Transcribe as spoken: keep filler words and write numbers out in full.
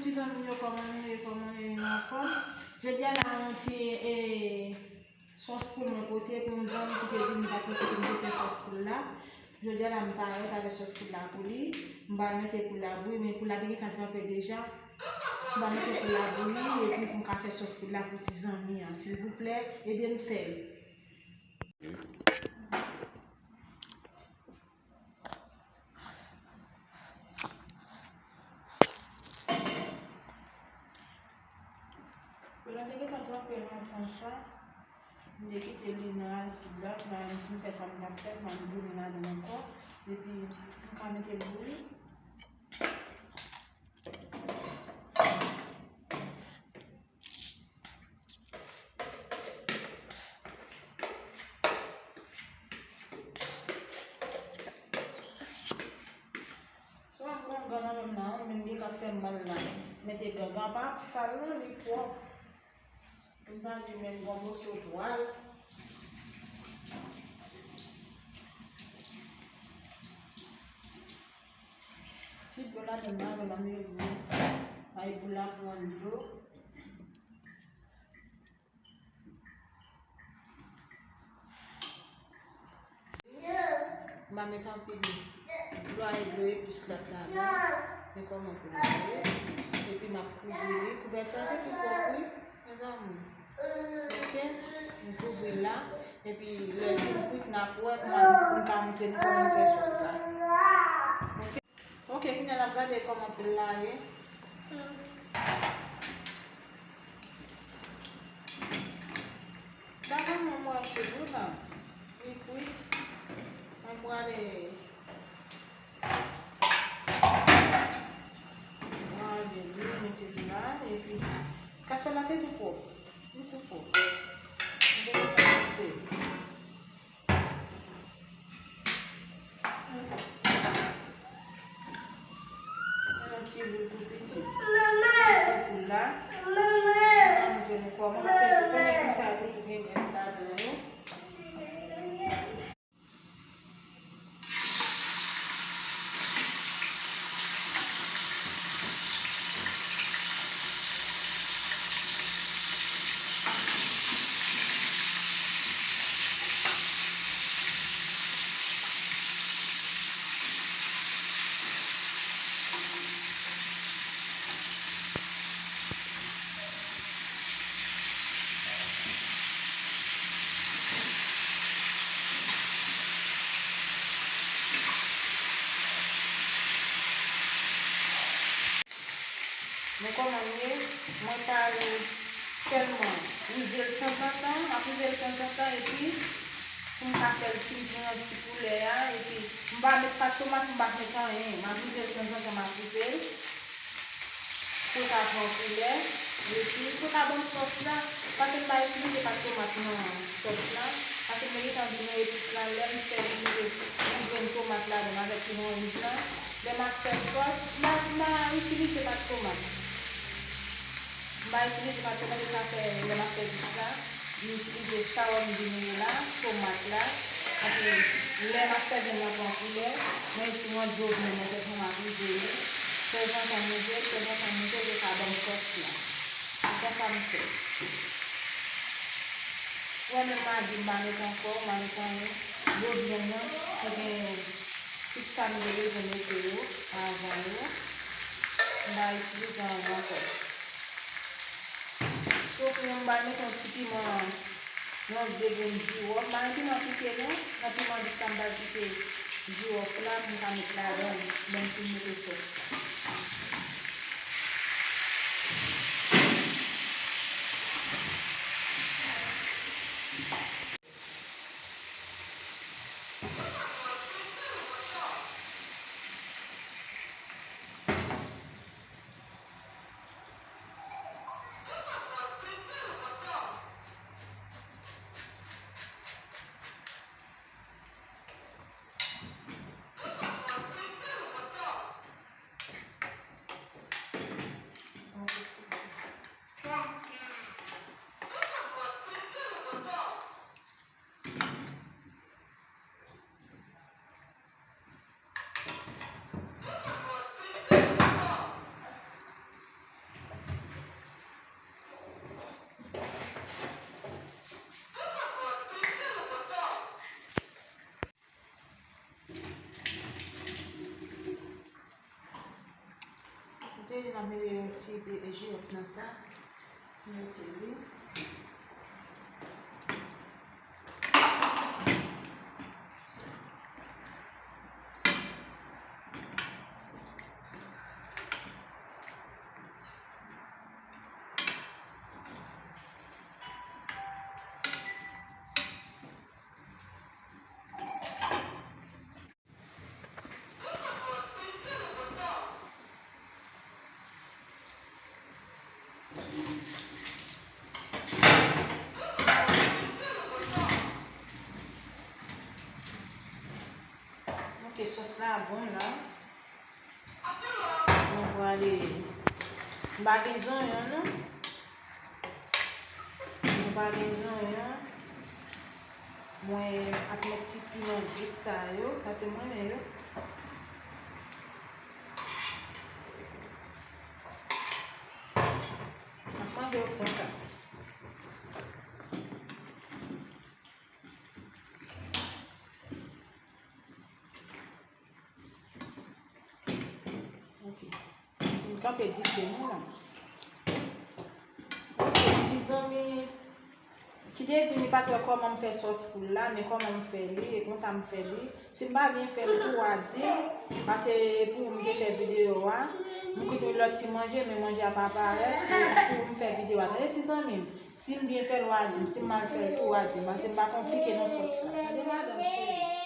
Ti zanmi yo, kòman nou ye? Kòman nou ye? Nou anfòm? Jodi a la, mwen te, e, sòs poul mwen pote pou yon zanmi ki te di m li pa t wè kote m te fè sòs poul la. Jodi a la, m parèt avèk sòs poul la pou li. M pral mete poul la bouyi, men poul la te gentan tranpe deja. M pral mete poul la bouyi, epi pou m ka fè sòs poul la pou ti zanmi an. Silvouplè, ede m fè l. Poul la te gentan tranpe lontan sa. M te kite li nan asid la, m fin fè sa m t ap fè, m al tounen ladan l ankò. Epi, m ka mete l bouyi. Swa m pran ganngan nan men m nan, men m gen k ap fè m mal la. Mete ganngan pa ap sal non, li pwòp. M pa di menm gon moso twal. Ti dlo ladan nan, men m ap mete dlo. Bay boul la pran dlo. M pa met anpil dlo a, dlo epis la t ladan. Men kòman pou l ye. Epi m ap kouvri li. Kouvèti a te tou pwòp, wi, mezanmi. Oke? M kouvri l la. Epi lè l fin kwit, n ap wè kòman pou m ka montre nou kòman nou fè sòs la. Oke? Oke, kounye a n ap gade kòman poul la ye. Bagay mwen mwen ap fè tou la. Li kwit. Mwen prale rale li, mete l la, epi kaswòl la te tou pwòp. Li tou pwòp. Mwen te panse. Yon ti lwil tou piti. Pou poul la. Mwen montre nou kòman, paske konnen poul sa toujou gen grès ladan yo. Men kòman l ye, mwen pa sèlman rize l tanzantan, m ap rize l tanzantan, epi pou m ka fè l fin pran ti koulè a, epi m pa met pat tomat, m pa met anyen, m ap rize l tanzantan, m ap rize l. Pou l ka pran koulè, epi pou l ka ban m sòs la, paske m pa itilize pat tomat nan sòs la, paske m te gentan di nou epis la, lè m fè li, li jwenn tomat ladan l avèk pimon wouj la. Lè m ap fè sòs, m pa, m pa itilize pat tomat. M pa itilize pat tomat, e sa fè lè m ap fè jis la, m itilize sa w ap di nou yo la, tomat la. Epi lè m ap fè vyann nan pran koulè, mwen di mwen dlo vyann nan, mwen fè kòman m ap rive li. Tanzantan m rive l, tanzantan m rive l, yo ka ban m sòs la. Se konsa m fè. Ou wè menm magi m pa met ankò, m pa met anyen. Dlo vyann nan, te gen tout sa m te bezwen mete yo avan yo. M pa itilize anyen ankò. Sof mwen m pral mete yon ti piman, yon de grenn jiwòf. M pa gen piman pike non. Nan piman dous la m pral kite jiwòf la pou m ka met ladan l lè m fin mete sòs la. N ap mete yon ti pe-, jiwèf nan sa. Mete li. Ok, sòs la bon la. Mwen prale, m pa gen zonyon non. Mwen pa gen zonyon. Mwen ap met ti piman dous sa yo, paske mwen renmen yo. M ap manje yo konsa. Ok. M kanpe dife mwen la. Ok, ti zanmi, ki te di li pa t wè kòman m fè sòs poul la, men kòman m fè li, e konsa m fè li. Si m pa byen fè l tou, w a di m, paske pou m te fè videyo a, m kite yon lòt ti manje, men manje a pa parèt, e pou m fè videyo a. Tande ti zanmi m, si m byen fè l, w a di m, si m mal fè l tou, w a di m, paske m pa konplike nan sòs la. Tande madanm cheri.